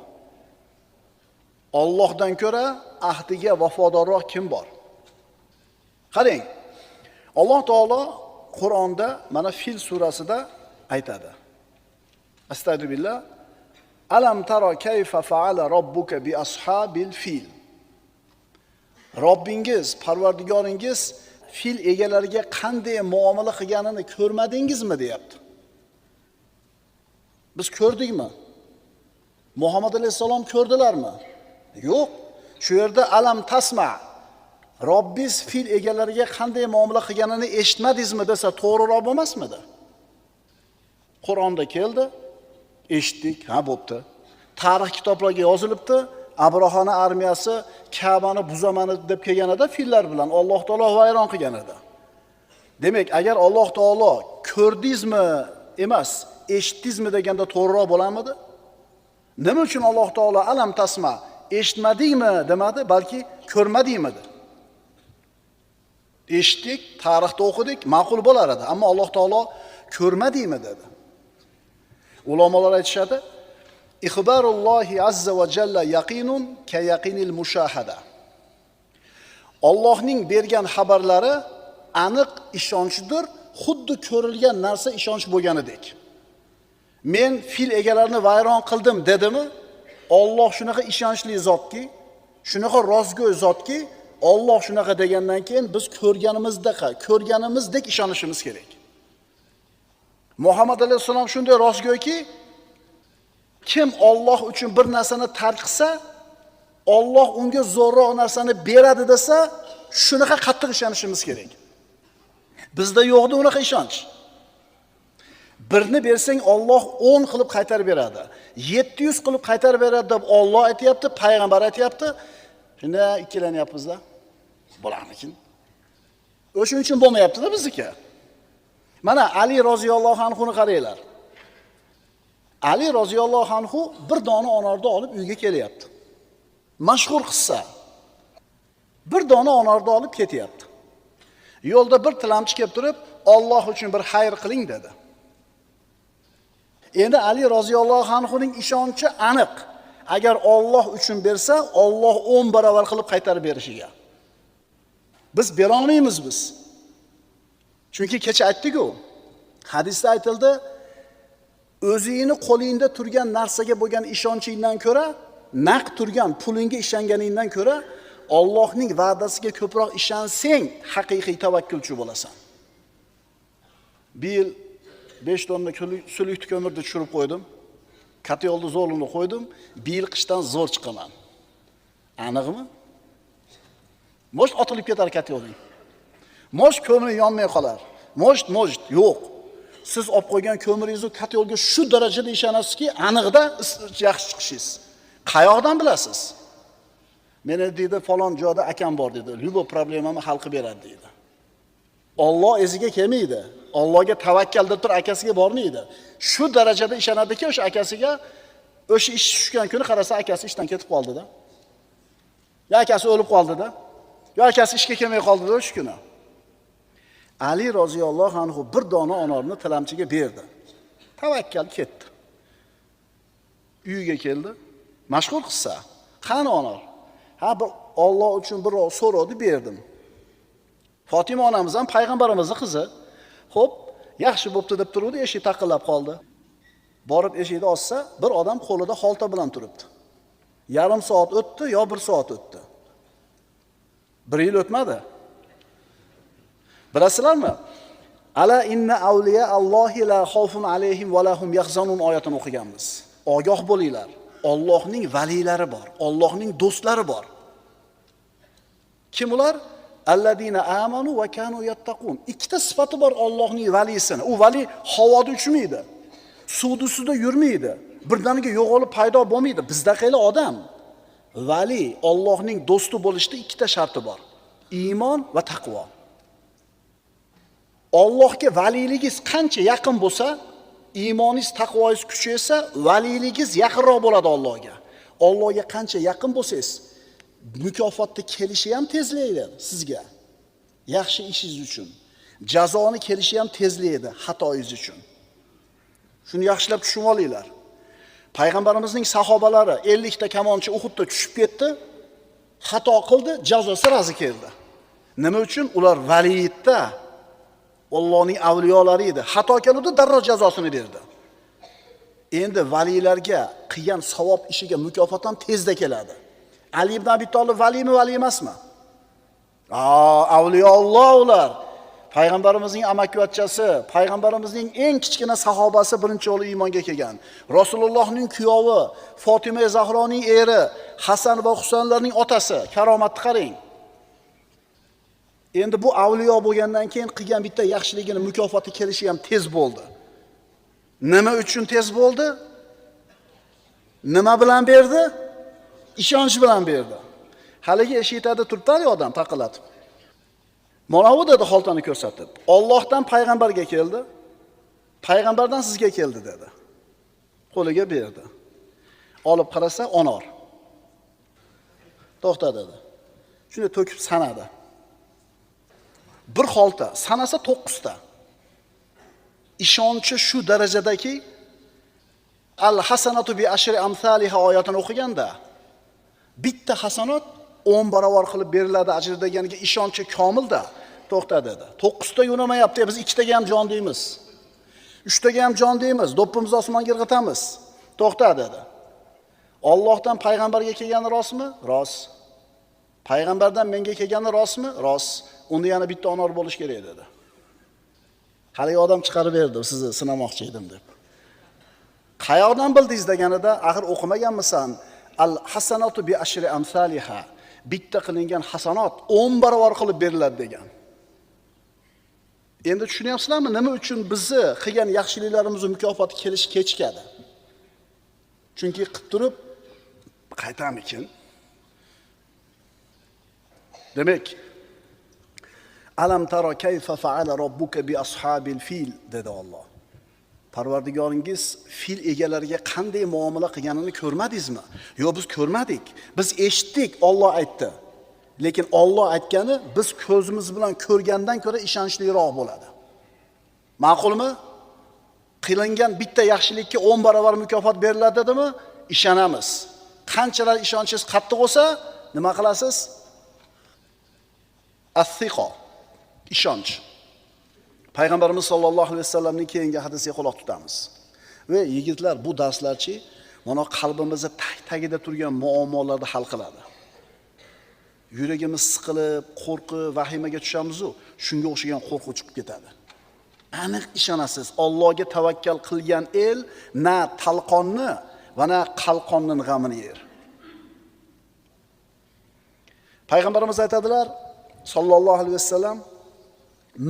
S1: Allohdan ko'ra ahdiga vafodorroq kim bor? Qarang. Alloh taolo Qur'onda mana Fil surasida aytadi. Astagfirullah. Alam tara kayfa fa'ala robbuka bi ashabil fil. Robbingiz, Parvardigoringiz fil egalariga qanday muomala qilganini ko'rmadingizmi deyapti. Biz ko'rdikmi? Muhammad alayhissalom ko'rdilarmi? Yo'q. Shu yerda alam tasma, Robbiz fil egalariga qanday muomala qilganini eshitmadingizmi desa to'g'riroq bo'lmasmidi? Qur'onda keldi, eshitdik, ha bo'pti. Tarix kitoblarga yozilibdi, Abrahona armiyasi Ka'bani buzaman deb kelganida fillar bilan Alloh taolo vayron qilgan edi. Demak, agar Alloh taolo ko'rdingizmi emas, eshitdingizmi deganda to'g'riroq bo'larmidi? Nima uchun Alloh taolo alam tasma, eshitmadingmi demadi, balki ko'rmadingmi dedi. Eshitdik, tarixda o'qidik, ma'qul bo'lar edi, ammo Alloh taolo ko'rmadingmi dedi. Ulamolar aytishadi, "Ixbarullohi azza va jalla yaqinun ka yaqinil mushahada." Allohning bergan xabarlari aniq ishonchdir, xuddi ko'rilgan narsa ishonch bo'lganidek. Men fil egalarini vayron qildim dedimi? Alloh shunaqa ishonchli zotki, shunaqa rostgo'y zotki, Alloh shunaqa degandan keyin biz ko'rganimizdaqa, ko'rganimizdek ishonishimiz kerak. Muhammad alayhissalom shunday rostgo'yki, kim Alloh uchun bir narsani tark qilsa, Alloh unga zo'rroq narsani beradi desa, shunaqa qattiq ishonishimiz kerak. Bizda yo'qdi unaqa ishonch. Birni bersang Alloh 10 qilib qaytarib beradi. 700 qilib qaytarib beradi deb Alloh aytayapti, payg'ambar aytayapti. Shunda ikkilanyapmiz-da. Bo'larmikin? O'shuning uchun bo'lmayapti-da bizniki. Mana Ali roziyallohu anhu ni qaranglar. Ali roziyallohu anhu bir dona onorni olib uyga kelyapti. Mashhur qissa. Bir dona onorni olib ketyapti. Yo'lda bir tilamchi kelib turib, Alloh uchun bir xayr qiling dedi. Endi Ali roziyallohu anhuning ishonchi aniq. Agar Alloh uchun bersa, Alloh 10 barobar qilib qaytarib berishiga. Biz bera olmaymiz biz. Chunki kecha aytdik-ku. Hadisda aytildi, o'zingni qo'lingda turgan narsaga bo'lgan ishonchingdan ko'ra, naq turgan pulingga ishonganingdan ko'ra, Allohning va'dasiga ko'proq ishansang, haqiqiy tavakkulchi bo'lasan. Bir yil 5 tonna sulikli ko'mirni tushirib qo'ydim. Katta yo'lda zo'rlini qo'ydim. Bir yil qishdan zo'r chiqaman. Aniqmi? Может otilib ketar katta yo'ling. Может ko'mir yonmay qolar. Может yo'q. Siz olib qo'ygan ko'miringizni katta yo'lga shu darajada ishonasizki, aniqda yaxshi chiqishingiz. Qayoqdan bilasiz? Meni deydi, falon joyda akam bor dedi. Любой problemamni hal qilib beradi deydi. Alloh eziga kelmaydi. Allohga tavakkal deb turib akasiga bormaydi. Shu darajada ishonadiki, o'sha akasiga o'sha ish tushgan kuni qarasa akasi ishdan ketib qoldi-da. Yo akasi o'lib qoldi-da. Yo akasi ishga kelmay qoldi-da o'sha kuni. Ali roziyallohu anhu bir dona onorni tilamchiga berdi. Tavakkal ketdi. Uyiga keldi. Mashhur qissa. Qani onor? Ha, bir Alloh uchun bir so'radi, berdim. Fatima onamiz ham payg'ambarimizning qizi. Xo'p, yaxshi bo'pti deb turuvdi, eshik taqillab qoldi. Borib eshikni ochsa, bir odam qo'lida xolta bilan turibdi. Yarim soat o'tdi, yo 1 soat o'tdi. 1 yil o'tmadi. Bilasizlarmi? Ala inna avliya Allohi la xavfun alayhim va lahum yahzanun oyatini o'qiganmiz. Ogoh bo'linglar. Allohning valiylari bor, Allohning do'stlari bor. Kim ular? Alladina amanu va kanu yattaqun. Ikkita sifati bor Allohning valisini. U vali havoda uchmaydi. Suvni ustida yurmaydi. Birdaniga yo'qolib paydo bo'lmaydi. Bizdaqayli odam. Vali Allohning do'sti bo'lishda ikkita sharti bor. Iymon va taqvo. Allohga valiyligingiz qancha yaqin bo'lsa, iymoningiz, taqvoyingiz kuchaysa, valiyligingiz yaqinroq bo'ladi Allohga. Allohga qancha yaqin bo'lsangiz, mukofotni kelishi ham tezlaydi sizga. Yaxshi ishingiz uchun. Jazoni kelishi ham tezlaydi xatoyingiz uchun. Shuni yaxshilab tushunib olinglar. Payg'ambarimizning sahobalari 50 ta kamonchi Uhudda tushib ketdi, xato qildi, jazo sirasi keldi. Nima uchun? Ular valiyatda Allohning avliyolari edi. Xato keldi, darrov jazosini berdi. Endi valiylarga qilgan savob ishiga mukofot ham tezda keladi. Ali ibn Abi Tolib valiymi, vali emasmi? Avliyoulloh ular. Payg'ambarimizning amakivachchasi, payg'ambarimizning eng kichkina sahobasi birinchi yo'li iymonga kelgan. Rasulullohning kuyovi, Fotima Zahroning eri, Hasan va Husanlarning otasi. Karomatni qarang. Endi bu avliyo bo'lgandan keyin qilgan bitta yaxshiligini mukofoti kelishi ham tez bo'ldi. Nima uchun tez bo'ldi? Nima bilan berdi? Ishonch bilan berdi. Haligi eshitadi turibdi odam taqillatib. Mana bu dedi xoltani ko'rsatib. Allohdan payg'ambarga keldi. Payg'ambardan sizga keldi dedi. Qo'liga berdi. Olib qarasa anor. To'xta dedi. Shuni to'kib sanadi. Bir xolta, sanasa 9 ta. Ishonchi shu darajadaki al hasanatu bi ashri amsaliha oyatini o'qiganda bitta hasanot 10 barobar qilib beriladi ajr deganiga ishonchi komilda to'xta dedi. 9 ta yo'namayapti, biz 2 taga ham jon deymiz. 3 taga ham jon deymiz, do'ppimizni osmonga irg'itamiz. To'xta dedi. Allohdan payg'ambarga kelgani rostmi? Rost. Payg'ambardan menga kelgani rostmi? Rost. Unda yana bitta anor bo'lish kerak dedi. Haligi odam chiqarib berdi, sizni sinamoqchi edim deb. Qayoqdan bildingiz deganida, axir o'qimaganmisan? Al hasanatu bi ashri amsaliha. Bitta qilingan hasanot 10 barobar qilib beriladi degan. Endi tushunyapsizlarmi, nima uchun bizni qilgan yaxshiliklarimizni mukofoti kelishi kechikadi? Chunki qilib turib qaytamikin? Demak, alam tara kayfa fa'ala robbuka bi ashabil fil dedi Alloh. Parvardigoringiz fil egalariga qanday muomala qilganini ko'rmadingizmi? Yo'q, biz ko'rmadik. Biz eshitdik, Alloh aytdi. Lekin Alloh aytgani biz ko'zimiz bilan ko'rgandan ko'ra ishonchliroq bo'ladi. Ma'qulmi? Qilingan bitta yaxshilikka 10 barobar mukofot beriladi dedimi? Ishonamiz. Qanchalar ishonchingiz qattiq bo'lsa, nima qilasiz? As-siqo, ishonch. Payg'ambarimiz sollallohu alayhi vasallamning keyingi hadisiga quloq tutamiz. Va yigitlar, bu darslarchi mana qalbimizni tagida turgan muammolarni hal qiladi. Yuragimiz siqilib, qo'rqib, vahimaga tushamiz-u, shunga o'xshagan qo'rquv chiqib ketadi. Aniq ishonasiz, Allohga tavakkal qilgan el na talqonni va na qalqonning g'amini yer. Payg'ambarimiz aytadilar sollallohu alayhi vasallam: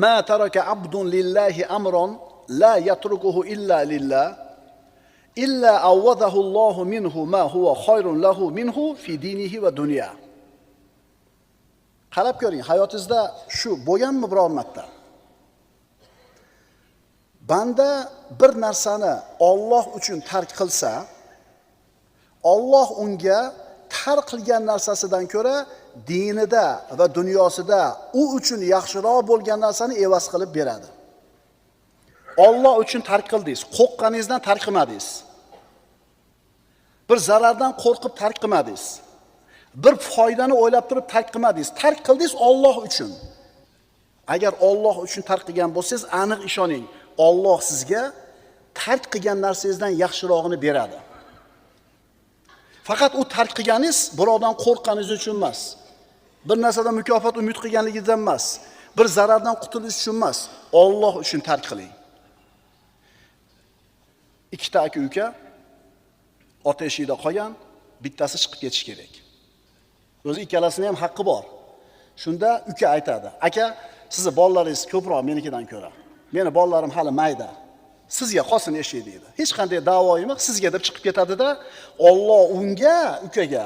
S1: "Ma taraka abdun lillahi amron la yatrukuhu illa lillah illa awwadahu Allohu minhu ma huwa khayrun lahu minhu fi dinihi va dunya." Qarab ko'ring, hayotingizda shu bo'lganmi biror marta? Banda bir narsani Alloh uchun tark qilsa, Alloh unga tark qilgan narsasidan ko'ra dinida va dunyosida u uchun yaxshiroq bo'lgan narsani evaz qilib beradi. Alloh uchun tark qildingiz, qo'rqqaningizdan tark qilmadingiz. Bir zarardan qo'rqib tark qilmadingiz. Bir foydani o'ylab turib tark qilmadingiz. Tark qildingiz Alloh uchun. Agar Alloh uchun tark qilgan bo'lsangiz, aniq ishoning, Alloh sizga tark qilgan narsangizdan yaxshirog'ini beradi. Faqat u tark qilganingiz birovdan qo'rqqaningiz uchun emas. Bir narsadan mukofot umid qilganligingizdan emas. Bir zarardan qutulish uchun emas. Alloh uchun tark qiling. Ikkita aka-uka ota eshigida qolgan, bittasi chiqib ketish kerak. O'zi ikkalasining ham haqqi bor. Shunda uka aytadi: "Aka, sizni bolalaringiz ko'proq menikidan ko'ra. Meni bolalarim hali mayda. Sizga qolsin eshik" deydi. Hech qanday da'voyim yo'q, sizga deb chiqib ketadi-da, Alloh unga, ukaga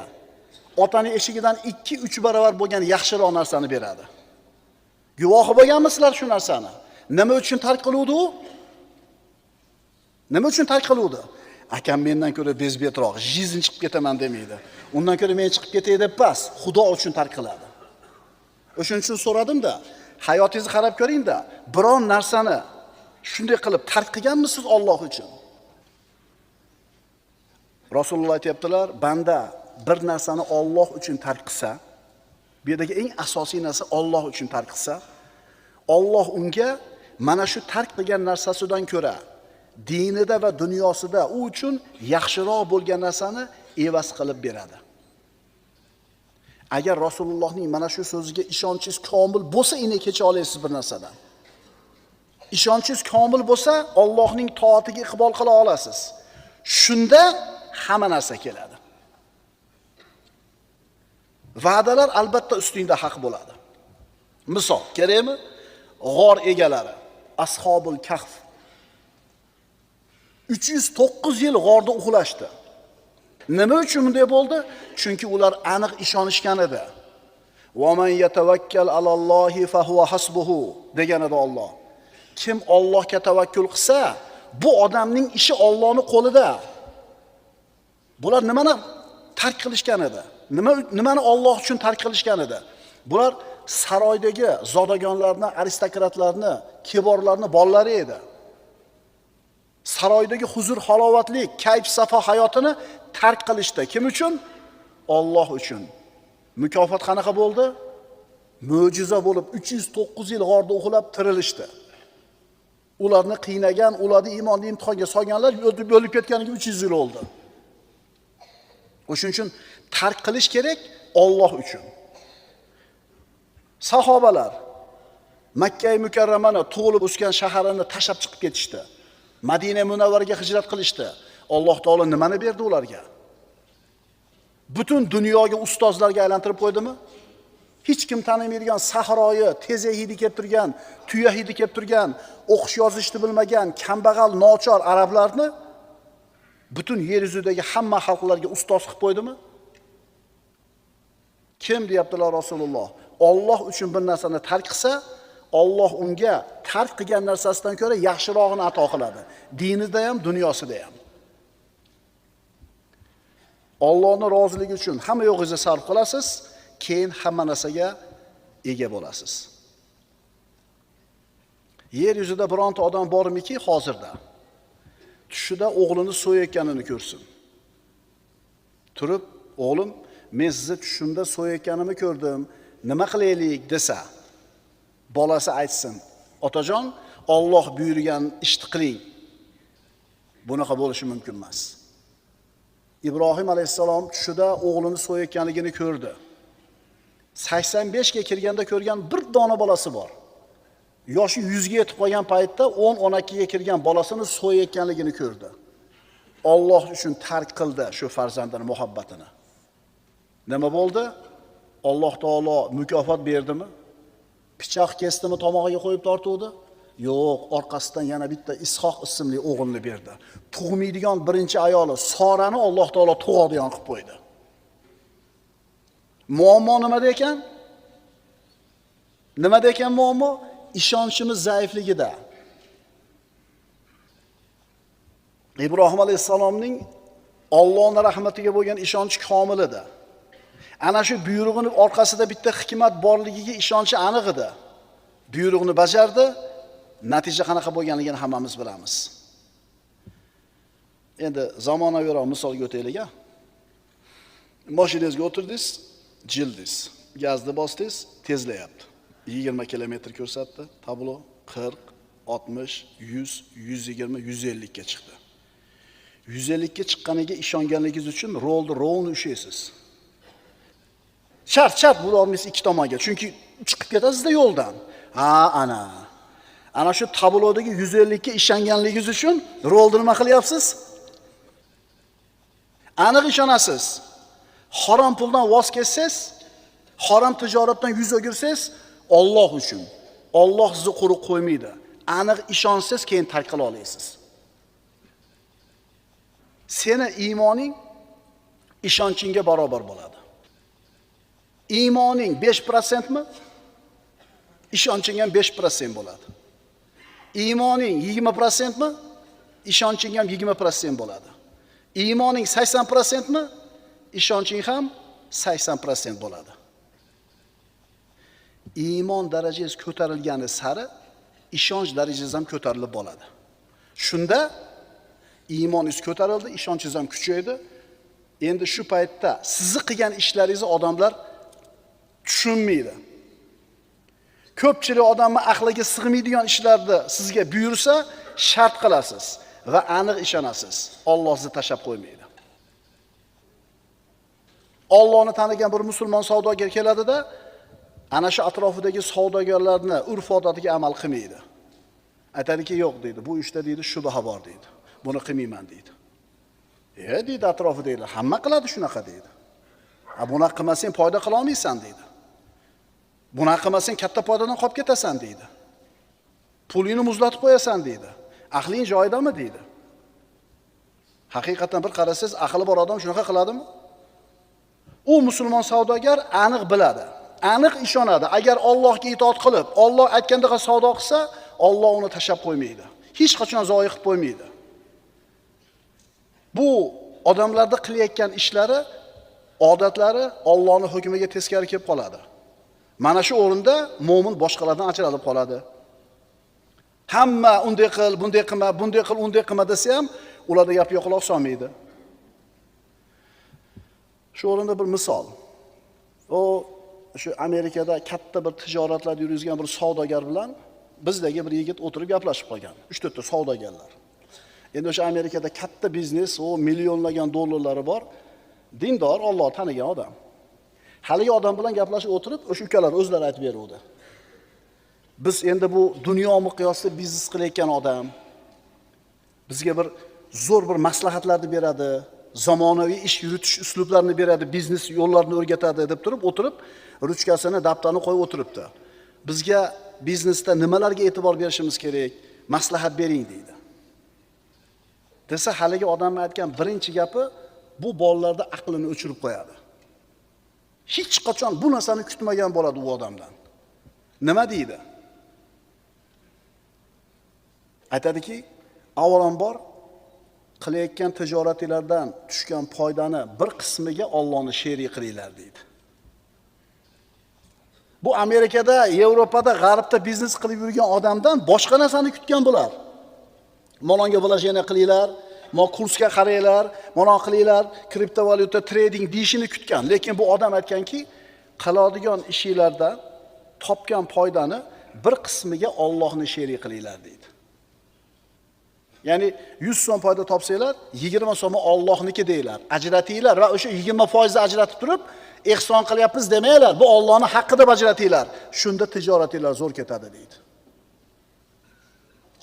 S1: otaning eshigidan 2-3 barobar bo'lgan yaxshiroq narsani beradi. Guvohi bo'lganmisizlar shu narsani? Nima uchun tark qiluvdi u? Nima uchun tark qiluvdi? Akam mendan ko'ra bezbetroq, jizin chiqib ketaman demaydi. Undan ko'ra men chiqib ketay deb pas, Xudo uchun tark qiladi. O'shuning uchun so'radim-da, hayotingizni qarab ko'ring-da, biron narsani shunday qilib tark qilganmisiz Alloh uchun? Rasululloh aytayaptilar, banda bir narsani Alloh uchun tark qilsa, bu yerdagi eng asosiy narsa Alloh uchun tark qilsa, Alloh unga mana shu tark qilgan narsasidan ko'ra dinida va dunyosida u uchun yaxshiroq bo'lgan narsani evaz qilib beradi. Agar Rasulullohning mana shu so'ziga ishonchingiz komil bo'lsa, ine kecha olasiz bir narsadan. Ishonchingiz komil bo'lsa, Allohning toatiga iqbol qila olasiz. Shunda hamma narsa keladi. Va'dalar albatta ustingda haq bo'ladi. Misol, kerakmi? G'or egalari, Ashobul Kahf 309 yil g'orda uxlashdi. Nima uchun bunday bo'ldi? Chunki ular aniq ishonishgan edi. Va man yatawakkal alallohi fa huwa hasbuhu degan edi Alloh. Kim Allohga tavakkul qilsa, bu odamning ishi Allohning qo'lida. Bular nimani tark qilishgan edi? Nimani Alloh uchun tark qilishgan edi? Bular saroydagi zodagonlarni, aristokratlarni, kiborlarni bolalari edi. Saroydagi huzur, halovatli, kayf safo hayotini tark qilishdi. Kim uchun? Alloh uchun. Mukofot qanaqa bo'ldi? Mo'jiza bo'lib 309 yil g'orda uxlab tirilishdi. Ularni qiynagan, ularni iymonni imtihonga solganlar o'lib ketganiga 300 yil bo'ldi. O'shuning uchun tark qilish kerak Alloh uchun. Sahobalar Makka Mukarramani tug'ilib o'sgan shaharini tashlab chiqib ketishdi. Madina Munavvaraga hijrat qilishdi. Alloh taolo nimani berdi ularga? Butun dunyoga ustozlarga aylantirib qo'ydimi? Hech kim tanimaydigan sahroyi, tezak hidi kelib turgan, tuya hidi kelib turgan, o'qish yozishni bilmagan, kambag'al, nochor arablarni butun yer yuzidagi hamma xalqlarga ustoz qilib qo'ydimi? Kim deyaptilar Rasululloh? Alloh uchun bir narsani tark qilsa, Alloh unga tark qilgan narsasidan ko'ra yaxshirog'ini ato qiladi. Dinida ham, dunyosida ham. Allohning roziligi uchun hamma yo'g'ingizni sarf qilasiz, keyin hamma narsaga ega bo'lasiz. Yer yuzida bironta odam bormiki hozirda tushida o'g'lini so'yayotganini ko'rsin. Turib, o'g'lim, men sizni tushimda so'yayotganimni ko'rdim, nima qilaylik desa, bolasi aytsin, otajon, Alloh buyurgan ishni qiling. Bunaqa bo'lishi mumkin emas. Ibrohim alayhissalom tushida o'g'lini so'yayotganligini ko'rdi. 85 ga kirganda ko'rgan bir dona bolasi bor. Yoshi 100 ga yetib qolgan paytda 10-12 ga kirgan bolasini so'yayotganligini ko'rdi. Alloh uchun tark qildi shu farzandini muhabbatini. Nima bo'ldi? Alloh taolo mukofot berdimi? Pichoq kesdimi, tomog'iga qo'yib tortuvdi? Yo'q, orqasidan yana bitta Ishoq ismli o'g'ilni berdi. Tug'maydigan birinchi ayoli Sorani Alloh taolo tug'adigan qilib qo'ydi. Muammo nimada ekan? Nimada ekan muammo? Ishonchimiz zaifligida. Ibrohim alayhissalomning Allohning rahmatiga bo'lgan ishonchi komil edi. Ana shu buyrug'ining orqasida bitta hikmat borligiga ishonchi aniq edi. Buyrug'ini bajardi, natija qanaqa bo'lganligini hammamiz bilamiz. Endi zamonaviyroq misolga o'taylik-a. Mashinangizga o'tirdingiz, jildingiz, gazni bosdingiz, tezlayapti. 20 kilometr ko'rsatdi, tablo 40, 60, 100, 120, 150 ga chiqdi. 150 ga chiqqaniga ishonganligingiz uchun rolni rovni ushlaysiz. Shart bo'lolmaysiz ikki tomonga, chunki chiqib ketasizda yo'ldan. Ha, ana. Ana shu tablodagi 150 ga ishonganligingiz uchun rolni nima qilyapsiz? Aniq ishonasiz. Harom puldan voz kechsangiz, harom tijoratdan yuz o'girsangiz, Alloh uchun. Alloh sizni quruq qo'ymaydi. Aniq ishonsangiz keyin tark qila olasiz. Seni iymoning ishonchingga barobar bo'ladi. Iymoning 5% mi? Ishonching ham 5% bo'ladi. Iymoning 20% mi? Ishonching ham 20% bo'ladi. Iymoning 80% mi? Ishonching ham 80% bo'ladi. Iymon darajangiz ko'tarilgani sari ishonch darajangiz ham ko'tarilib bo'ladi. Shunda iymoningiz ko'tarildi, ishonchingiz ham kuchaydi. Endi shu paytda sizni qilgan ishlaringizni odamlar tushunmaydi. Ko'pchilik odamning aqliga sig'maydigan ishlarni sizga buyursa, shart qilasiz va aniq ishonasiz. Alloh sizni tashlab qo'ymaydi. Allohni tanigan bir musulmon savdogar keladida, ana shu atrofidagi savdogarlarni urf-odatiga amal qilmaydi. Aytadiki, yo'q deydi, bu ishda deydi shubha bor deydi. Buni qilmayman deydi. Deydi atrofidagilar, hamma qiladi shunaqa deydi. A bunaqa qilmasang foyda qila olmaysan deydi. Bunaqa qilmasang katta foydadan qolib ketasan deydi. Pulingni muzlatib qo'yasan deydi. Aqling joyidami deydi. Haqiqatan bir qarasangiz, aqli bor odam shunaqa qiladimi? U musulmon savdogar aniq biladi, aniq ishonadi. Agar Allohga itoat qilib, Alloh aytgandaqa savdo qilsa, Alloh uni tashlab qo'ymaydi. Hech qachon zoyi qilib qo'ymaydi. Bu odamlarda qilayotgan ishlari, odatlari Allohning hukmiga teskari kelib qoladi. Mana shu o'rinda mo'min boshqalardan ajralib qoladi. Hamma unday qil, bunday qilma, bunday qil, unday qilma desa ham ularda gapga quloq solmaydi. Shu o'rinda bir misol. O shu Amerikada katta bir tijoratlar yurgizgan bir savdogar bilan bizdagi bir yigit o'tirib gaplashib qolgan. 3-4 ta savdogarlar. Endi o'sha Amerikada katta biznes, o millionlagan dollarlari bor. Dindor, Alloh tanigan odam. Haligi odam bilan gaplashib o'tirib, o'sha ukalar o'zlari aytib beruvdi. Biz endi bu dunyo miqyosida biznes qilayotgan odam bizga bir zo'r bir maslahatlarni beradi, zamonaviy ish yuritish uslublarini beradi, biznes yo'llarini o'rgatadi deb turib o'tirib, ruchkasini, daftarini qo'yib o'tiribdi. Bizga biznesda nimalarga e'tibor berishimiz kerak, maslahat bering deydi. Desa haligi odamning aytgan birinchi gapi bu bolalarda aqlini o'chirib qo'yadi. Hech qachon bu narsani kutmagan bo'ladi u odamdan. Nima deydi? Aytadiki, avvalambor qilayotgan tijoratinglardan tushgan foydani bir qismiga Allohni sherik qilinglar deydi. Bu Amerikada, Yevropada, G'arbda biznes qilib yurgan odamdan boshqa narsani kutgan bular. Molonga вложение qilinglar, mo kursga qaranglar, mana qilinglar, kriptovalyuta trading deyishini kutgan. Lekin bu odam aytganki, qiladigan ishinglarda topgan foydani bir qismiga Allohni sherik qilinglar deydi. Ya'ni 100 so'm foyda topsanglar, 20 so'mi Allohniki deylar. Ajratinglar va o'sha 20% ajratib turib, ehson qilyapmiz demanglar. Bu Allohning haqqi deb ajratinglar. Shunda tijoratinglar zo'r ketadi deydi.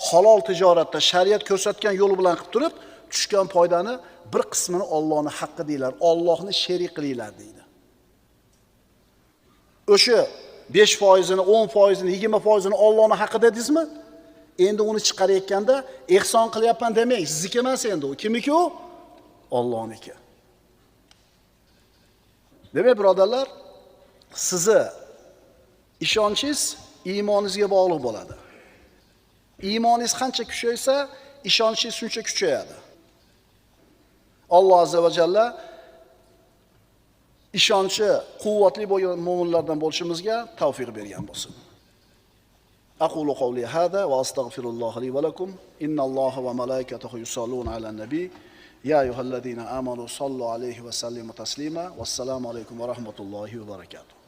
S1: Halol tijoratda shariat ko'rsatgan yo'l bilan qilib turib, tushgan foydani bir qismini Allohning haqqi deylar, Allohni sherik qilinglar deydi. O'sha 5%-ini, 10%-ini, 20%-ini Allohning haqqi dedingizmi? Endi uni chiqarayotganda ehson qilyapman demang, sizniki emas endi u. Kimniki u? Allohniki. Demak, birodarlar, sizni ishonchingiz iymoningizga bog'liq bo'ladi. Iymoningiz qancha kuchaysa, ishonchingiz shuncha kuchayadi. Alloh azza va jalla ishonchi quvvatli bo'lgan mo'minlardan bo'lishimizga tavfiq bergan bo'lsin. أقول قولي هذا وأستغفر الله لي ولكم إن الله وملائكته يصلون على النبي يا أيها الذين آمنوا صلوا عليه وسلموا تسليما والسلام عليكم ورحمة الله وبركاته.